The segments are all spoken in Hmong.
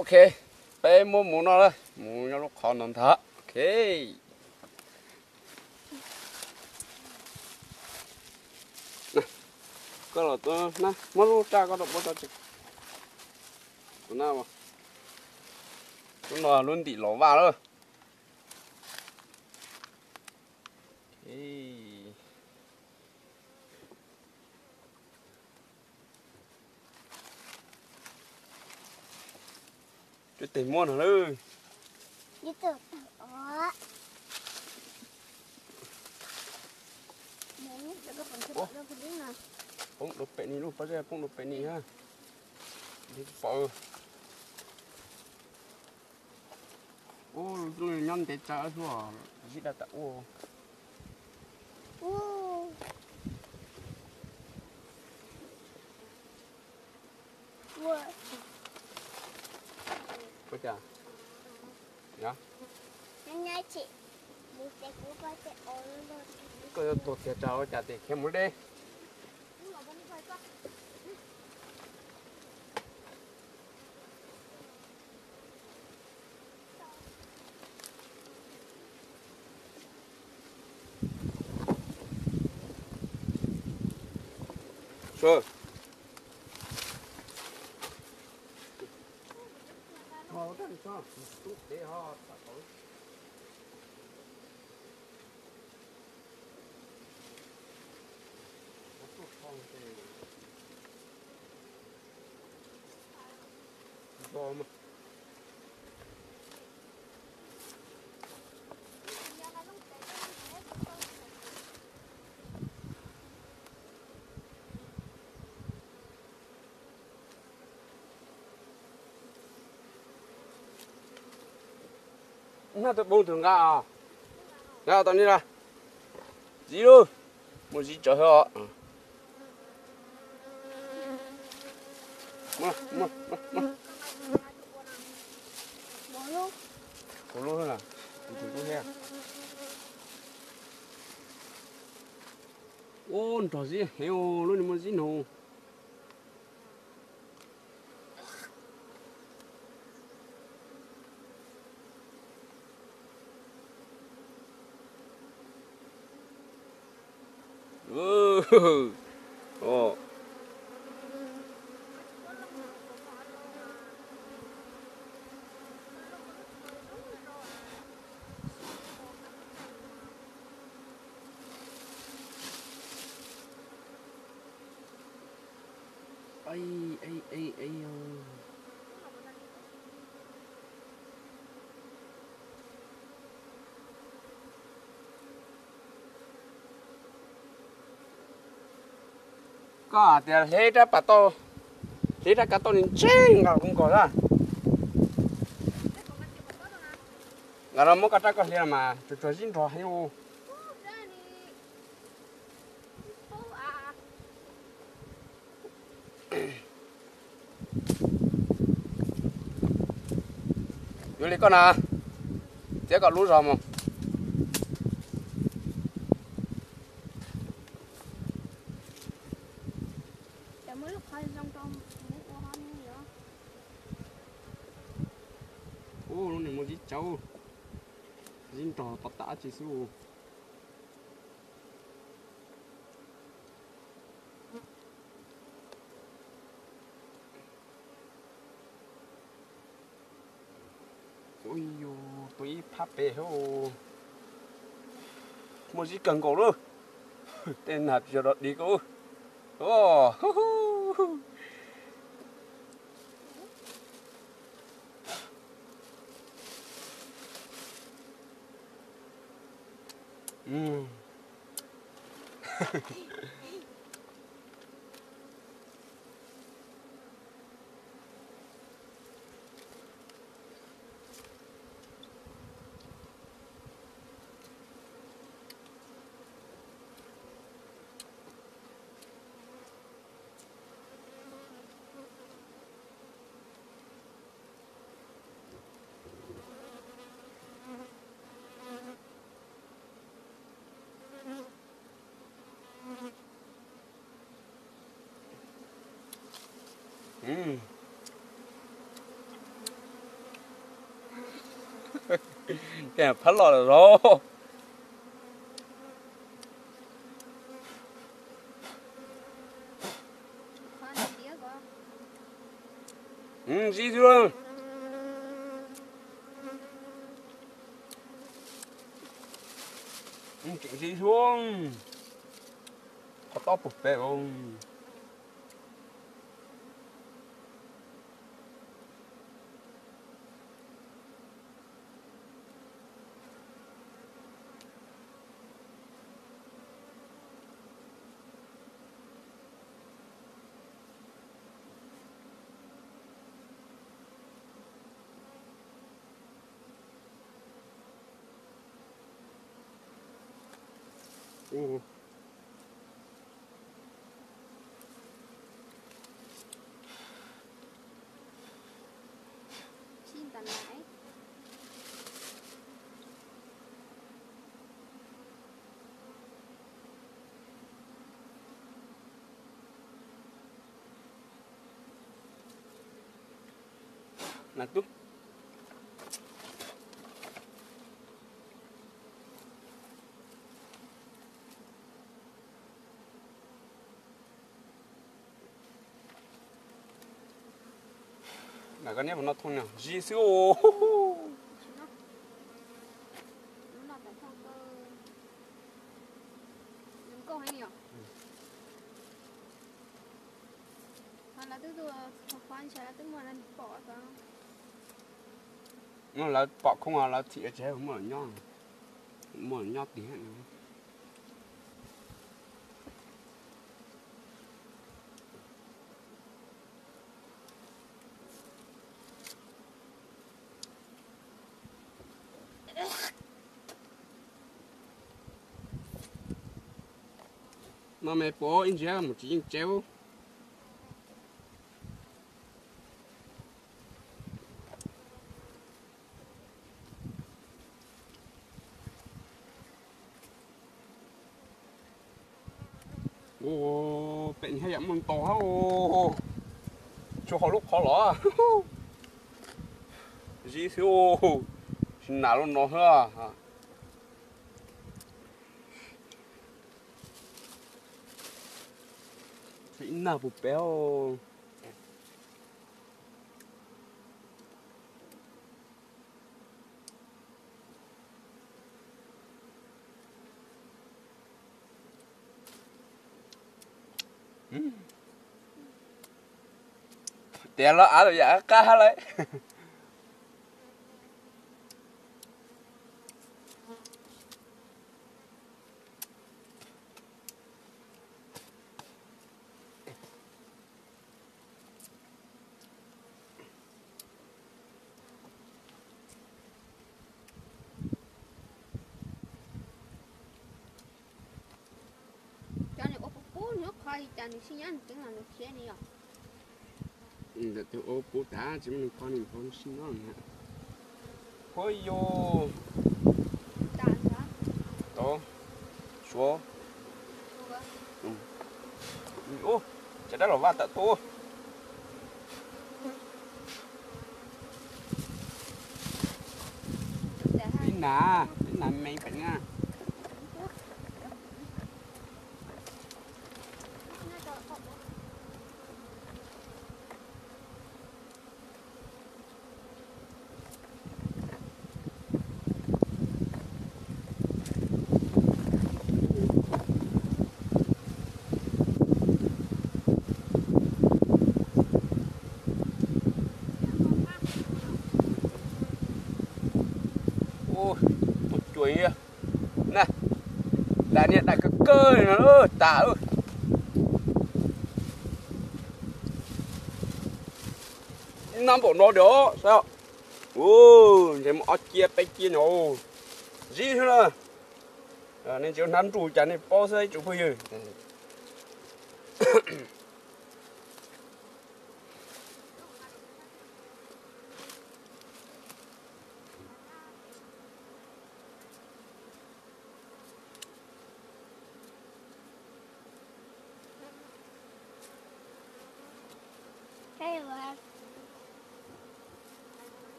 Ok, peb muab mus no lawm, mus nyob lub qhov no ntag. Ok. Koj los, muab lub raj koj rau puab tso tsev. Tus no, lub no lub ntim los vaj lawm. Cuab tes muab no lawm. Poob dua pem ni lub pob zeb, poob dua pem ni ha. Ub, nyob ntev tsawv xwb, zib daj tas ub. Ua cas? Koj yuav tuag tiag tsam ua cas tes khiav mus deb. Nag tus poob tug nqa os. Nqa tom ni lawm. Zib lub. Muaj zib tsawv os. Kuv lub, kuv lub thiab. Ub, nrog zib heev, lub no muaj zib nug. Koj hais tias hle rab pas tau, hle rab kav tau ni ntshe nqa kuv nkaus na. Nqa no muab koj rab koj hle mas tsuas tsuas zib nrog heev u. Yuav li koj na, txiav kom lub zog mus. Ub, lub no muaj zib tsawv, zib nrog tau tas dab tsi xwb. Ua, tua ib phab pem, muaj zib kawg nkaus lawm. Tej nag tsis yog dog dig ko. Phab los los. Zib xwb. Tseem zib xwb. Qhov tob puag pem. Mas koj niab puas noj thooj no? Zib xwb os. Lawv pom khoom lawv thim tsev, muaj nyob, muaj nyob tiag. No me puas ib ntsis mus tsis yeej tsev. Pem haj yam muaj ntau hab. Tsuas hauv lub qhov los. Zib xwb. Tsis nas lub no xwb. Ib nag puag pem. Tias los av lawm yam qab hab lauj. Cov nws ua pub pub nws lub qhov li cas nws sib nyob nws tseev los nws khiav ni yom. Ntawm tus ua pub tas tsis muaj nws qhov nws qhov sib nyob na. Huab yus. Suav. Ub, cov dab laug vaj tawm tuaj. Ib nas, ib nas me pem na. Ua cuag na, dam niag dam kawg kawg li no tas. Nab npaum no diam saib. Ntshe muaj ob ciab peb ciab no. Zib xwb na. Nej tsis hnab nruj cas nej paub xwb ib tsoom phooj ywg.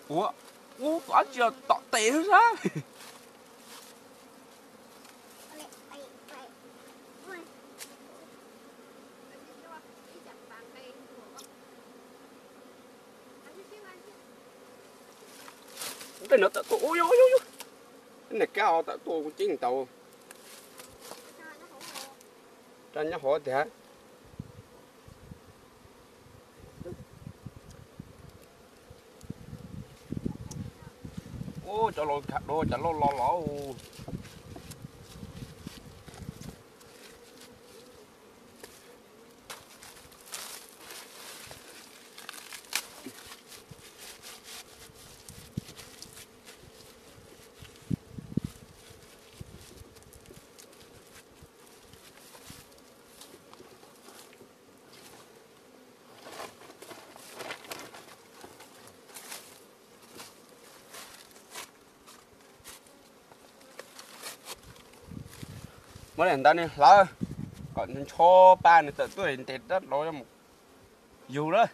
Ua, ua, ua tsis tom tes xwb sab. Tej no tawm tuaj, ua, ua, ua, ua. Tej niag kab ho tawm tuaj kuv ceeb tau. Rab nyob hauv tiag. Ub, cov laus tham dua cas loj los los. Muab daim ntawv no hlawv kom nws ncho pa nws tawm tuaj ntes rab laus mus yug lawm.